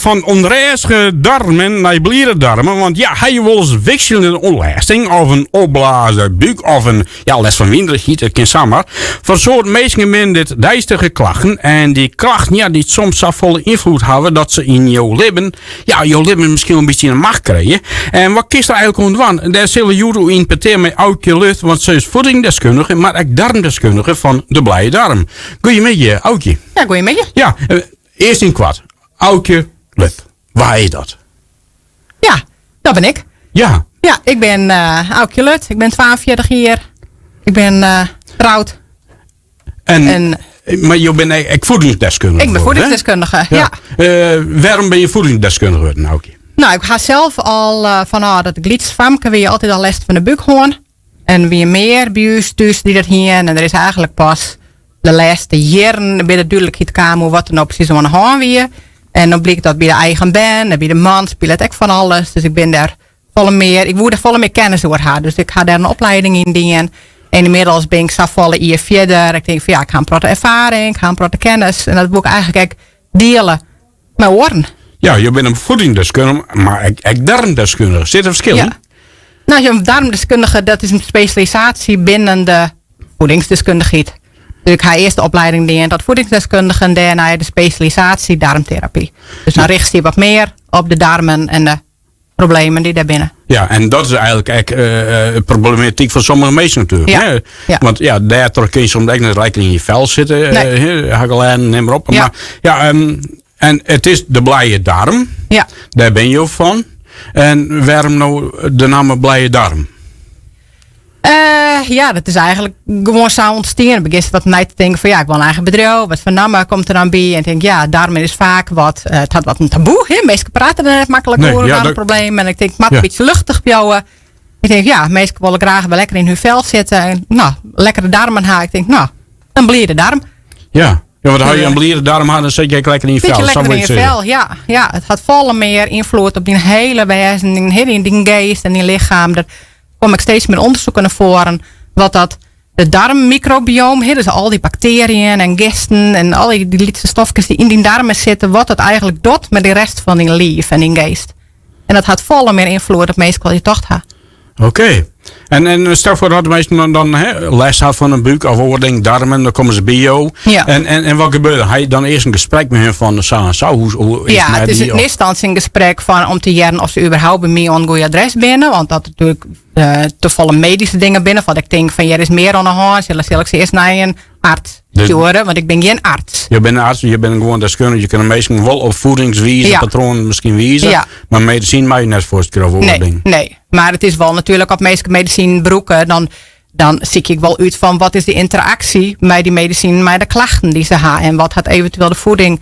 Fan ûnrêstige darmen nei bliere darmen, want ja, ha je wolris wikseljende ûntlêsting of in opblaasde búk of in ja, lêst fan winderigheid, it kin samar. Foar in soad minsken binne dit deistige klachten en dy klachten ja, dy't soms safolle ynfloed hawwe dat se yn jo libben, ja, jo libben miskien wol in bytsje yn 'e macht krije. En wat kinst der eigenlik oan dwaan? Dêr sille we hjoed oer yn petear mei Aukje Lut, want se is voedingsdeskundige, mar ek darmdeskundige fan De Blije Darm. Goeiemiddei, Aukje. Ja, goeiemiddei. Ja, earst yn koart. Aukje Lut, wa is dat? Ja, dat bin ik. Ja. Ja, ik bin uh, Aukje Lut. Ik bin 42 jier. Ik bin uh, troud. En, en mar jo binne ek voedingsdeskundige. Ik bin voedingsdeskundige, ja. ja. Uh, wêrom binne je voedingsdeskundige wurden, Aukje? Nou, ik ha sels al uh, fanôf dat ik lyts famke wie altyd al lêst fan de búk hân. En wie mear by ús thús dy't dat hienen. En der is eigentlik pas de lêste jierren by de dúdlikheid kaam oer wat der no presys oan de hân wie. En dan blykt dat by de eigen bern en by de man spilet ek fan alles. Dus ik bin dêr folle mear, ik woe der folle mear kennis oer ha. Dus ik ha dêr in opleiding yn dien. En ynmiddels bin ik safolle jier fierder. Ik tink fan ja, ik ha in protte erfaring, ik ha in protte kennis. En dat woe ik eigentlik ek diele mei oaren. Ja, jo binne in voedingsdeskundige, mar ek, ek darmdeskundige. Sit der ferskil yn? Ja. Nou, in darmdeskundige, dat is in spesjalisaasje binnen de voedingsdeskundigheid. Dus ik ha earst de opleiding dien tot voedingsdeskundige en dêrnei de spesjalisaasje darmterapy. Dus dan richtst dy wat mear op de darmen en de problemen dy't dêr binne. Ja, en dat is eigentlik ek uh, problematyk fan sommige minsken natuerlik. Ja. Hè? Ja. Want ja, dêrtroch kin je soms ek net lekker yn je fel sitte. Nee. Uh, Hakkelijn, nim mar op. Ja. Mar, ja, en it is de blije darm. Ja. Dêr binne jo fan. En wêrom no de namme blije darm? Uh, ja, dat is eigentlik gewoan sa ûntstien. Begjinst wat nei te tinken fan ja, ik wol in eigen bedriuw. Wat foar namme komt der dan by? En tink ja, darmen is faak wat, uh, it hat wat in taboe. Hè? Minsken prate der net maklik Nee, oer, ja, een dat- probleem. En ik tink, moat Ja. in bytsje luchtich bliuwe. Ik tink, ja, minsken wolle graach wer lekker yn hun fel sitte. En, nou, lekkere darmen ha. Ik tink, nou, in bliere darm. Ja. Ja, want as je in bliere darm ha, dan sit je ek lekker yn je Sit je fel. lekker Sa yn wol je ik sizze. fel, ja. Ja, it hat folle mear ynfloed op dyn hiele wêzen, dyn hiele dyn geast en dyn lichem. Der komme ek steeds mear ûndersiken nei foaren wat dat de darmmicrobioom, dus al dy baktearjen en gisten en al dy lytse stofkes dy't yn dyn darmen sitte, wat dat eigentlik docht mei de rest fan dyn liif en dyn geast. En dat hat folle mear ynfloed op minsken as je tocht ha. Oké. En stel foar dat de minsken dan hè, lêst ha fan in búk of oar ding, darmen, dan komme se by jo. Ja. En wat gebeurt der? Ha je dan earst in gesprek mei hun fan sa en sa? Hoe is Ja, it mei it is dy? yn earste ynstânsje in gesprek fan om te hearren oft se überhaupt by my oan it goede adres binne. Want dat natuerlik te folle medyske dingen binne. Wat ik tink fan hjir is mear oan de hân, sil ik se earst nei in arts Dus- stjoere, want ik bin gjin arts. Je binne arts, je binne gewoan deskundige. Je kinne minsken wol op voedingswize, patroanen miskien wize. Mar medisyn meie je net foarskriuwe of oar Nee, ding. nee, mar it is wol natuerlik as minsken medisinen brûke, dan sykje ik wol út fan wat is de ynteraksje mei dy medisinen, mei de klachten dy't se ha en wat hat eventueel de voeding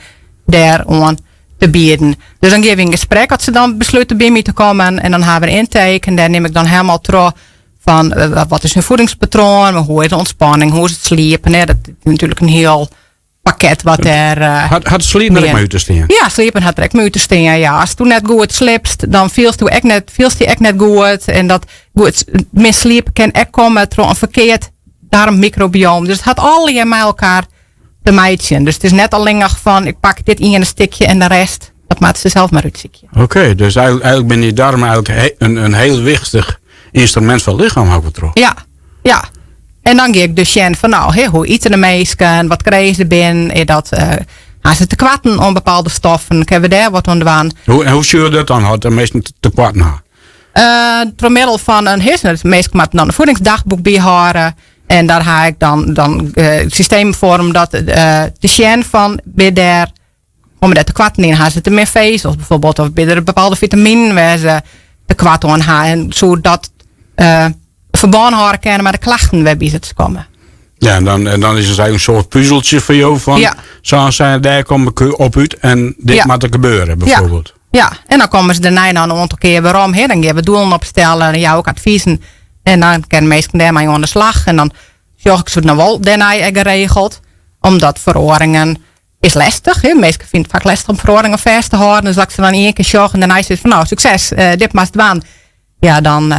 dêroan te bieden. Dus dan gean we yn gesprek as se dan beslute by my te kommen en dan ha we in intake en dêr nim ik dan helemaal troch fan wat is hun voedingspatroan, hoe is de ûntspanning, hoe is it sliepen. Hè? Dat is natuerlik in hiel pakket wat dêr. Hat sliepen der ek mei út te stean? Ja, sliepen hat der ek mei út te stean. Ja, asto net goed sliepst, dan fielsto ek net, fielst dy ek net goed. En dat goed, min sliepen kin ek komme troch in ferkeard darmmicrobioom. Dus it hat allegear mei elkoar te meitsjen. Dus it is net allinnich fan ik pak dit iene stikje en de rest, dat moatte se sels mar útsykje. Oké, dus eigentlik binne dy darmen eigentlik in hiel wichtich ynstrumint foar it lichem, ha ik wol troch. Ja, ja. En dan gean ik dus sjen fan nou, hè, hoe ite de minsken, wat krije se binnen, is dat, ha se tekoarten oan bepaalde stoffen, kinne we dêr wat oan dwaan. En hoe sjoch je dat dan, as de minsken tekoarten ha? Troch middel fan in his, de minsken moatte dan in voedingsdagboek byhâlde. En dêr ha ik dan systemen foar om dat te sjen fan by dêr komme dêr tekoarten yn. Ha se te min fezels bijvoorbeeld, of binne der bepaalde fitaminen wêr't se tekoart oan ha. En soe dat ferbân hâlde kinne mei de klachten wêrby se te komme. Ja, en dan is it eigentlik in soart puzeltsje foar jo fan sa en sa, dêr kom ik op út en dit moat der gebeure, bijvoorbeeld. Ja, en dan komme se dêrnei noch in oantal kear werom. Hè. Dan gean we doelen opstelle en jou ik advizen. En dan kinne minsken dêrmei oan de slach. En dan sjoch ik se noch wol dêrnei ek geregeld. Omdat feroaringen is lêstich. Hè. Minsken fine it faak lêstich om feroaringen fêst te hâlden. Dus as ik se dan ien kear sjoch en dêrnei sis fan nou, sukses, dit moatst dwaan. Ja, dan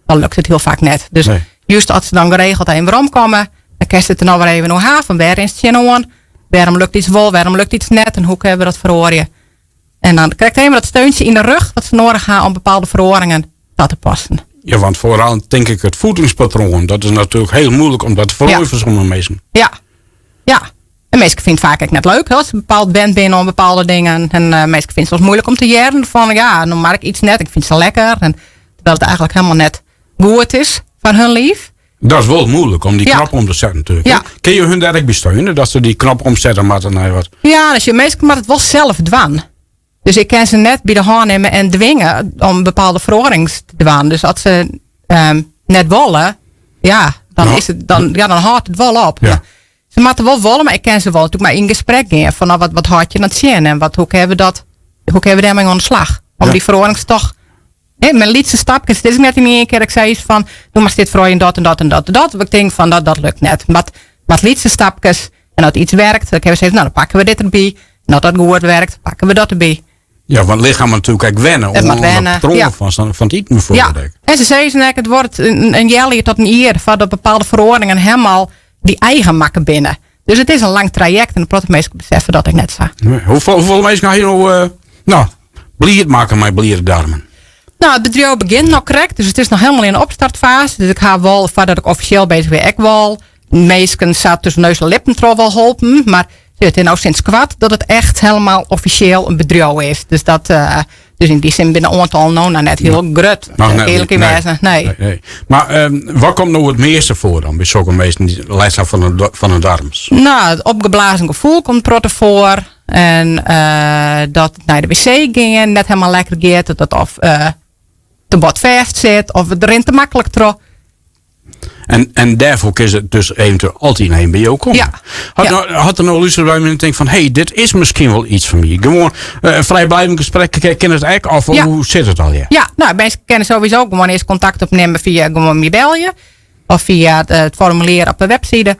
lukt it hiel faak net. Dus Nee. just as se dan geregeld even weromkomme, dan kinst it der noch wer even oer ha fan wêr rinst tsjinoan? Wêrom lukt iets wol, wêrom lukt iets net? En hoe kinne we dat feroarje? En dan krijgt even dat steuntje yn de rug wat se noadich ha om bepaalde feroaringen ta te passen. Ja, want foaral tink ik it fiedingspatroan, dat is natuerlik hiel muoilik om dat te feroarjen foar sommige minsken. Ja, ja. En minsken fine it faak ek net leuk as se bepaald wend binne oan bepaalde dingen. En minsken fine it soms muoilik om te hearren fan ja, no mei ik iets net, ik fyn it sa lekker. En terwijl it eigentlik hielendal net goed is foar hun liif. Dat is wol muoilik om dy knop om te setten natuerlik. Ja. Kinne jo hun dêr ek by steune, dat se dy knop omsette moatte nei wat? Ja, dus je minsken moatte it wol sels dwaan. Dus ik kin se net by de hân nimme en dwinge om bepaalde feroarings te dwaan. Dus as se net wolle, ja, dan, is it, dan, ja, dan hâldt it wol op. Ja. Se moatte wol wolle, mar ik kin se wol natuerlik mar yn gesprek gean fan nou, wat hâldt je dan tsjin en wat, hoe kinne we dat, hoe kinne we dêrmei oan de slach? Om dy feroarings toch, hè, mei lytse stapkes. It is net yn ien kear dat ik sis fan, do moatst dit feroarje en dat en dat en dat en dat. Want ik tink fan, dat lukt net. Mar wat lytse stapkes en as iets werkt, dan kinne we sizze, nou dan pakke we dit derby. En as dat goed werkt, pakke we dat derby. Ja, want it lichem moat natuerlik ek wenne It moat oan wenne, it patroan ja. fan it iten bijvoorbeeld Ja. ek. En se sizze ek, it duorret in healjier tot in jier foardat bepaalde feroaringen hielendal dy eigen makke binne. Dus it is in lang trajekt en in protte minsken beseffe dat ek net sa. Nee. Hoefolle minsken ha jo no, nou, bliid makke mei bliere darmen? Nou, it bedriuw begjint noch krekt, dus it is noch hielendal yn de opstartfaze. Dus ik ha wol, foardat ik offisjeel bezich wie, ek wol minsken sa tusken neus en lippen troch wol holpen. Mar it is no sinds koart dat it echt hielendal offisjeel in bedriuw is. Dus dat, dus yn dy sin binne de oantallen no noch net hiel grut. Noch net, Earlik nee. wêze, nee. Nee, nee. Mar wat komt no it measte foar dan by sokke minsken dy't lêst ha fan de darms? Nou, it opgeblazen gefoel komt protte foar. En dat nei de wc gean net hielendal lekker giet. Dat it of te bot fêst sit of it rint te maklik troch. En dêrfoar kin se dus eventueel altyd even by jo komme. Ja. Hat, Ja. no, hat der no lústerder by my en tinkt fan, hey, dit is miskien wol yts foar my. Gewoan frijbliuwend gesprek, kin it ek? Of Ja. hoe sit it allegear? Ja, nou, minsken kinne sowieso gewoan earst kontakt opnimme fia gewoan my belje. Of fia it formulier op de webside.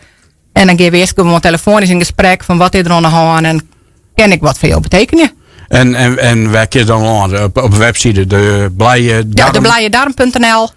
En dan gean we earst gewoan telefoanysk yn gesprek fan wat is der oan de hân en kin ik wat foar jo betekenje. En wêr kin dan lâns? Op de webside de blije Ja, darm? de blijedarm.nl.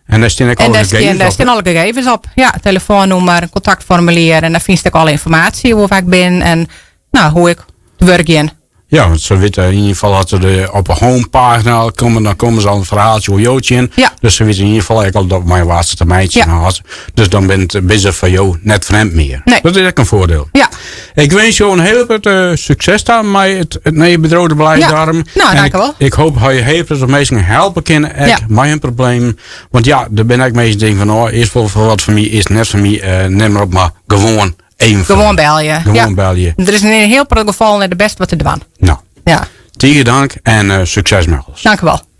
En dêr stean ek En alle dêr gegevens dêr op, stean hè? alle gegevens op. Ja, telefoannûmer, in kontaktformulier en dêr fynst ek alle ynformaasje oer wa ik bin en nou, hoe ik te wurk gean. Ja, want se witte yn ieder gefal as se op de homepagina komme, dan komme se al in ferhaaltsje oer jo tsjin. Ja. Dus se witte yn ieder gefal ek al dat mei wa se te meitsjen Ja. hat. Dus dan binne se foar jo net frjemd mear. Nee. Dat is ek in foardiel. Ja. Ik winsk jo in hiel protte sukses ta mei it nije bedriuw De Blije Ja. Darm. Nou, En dank u wol. ik hoop dat je hiel protte minsken helpe kinne ek Ja. mei hun problemen. Want ja, der binne ek minsken dy't tinke fan, oh, is wol foar wat foar my, is net foar my. Nim mar op, mar gewoan even Gewoan belje. Gewoan Ja. belje. Der is yn in hiel protte gefallen net it bêste wat te dwaan. Nou. Ja. Tige dank en sukses mei alles. Dank u wol.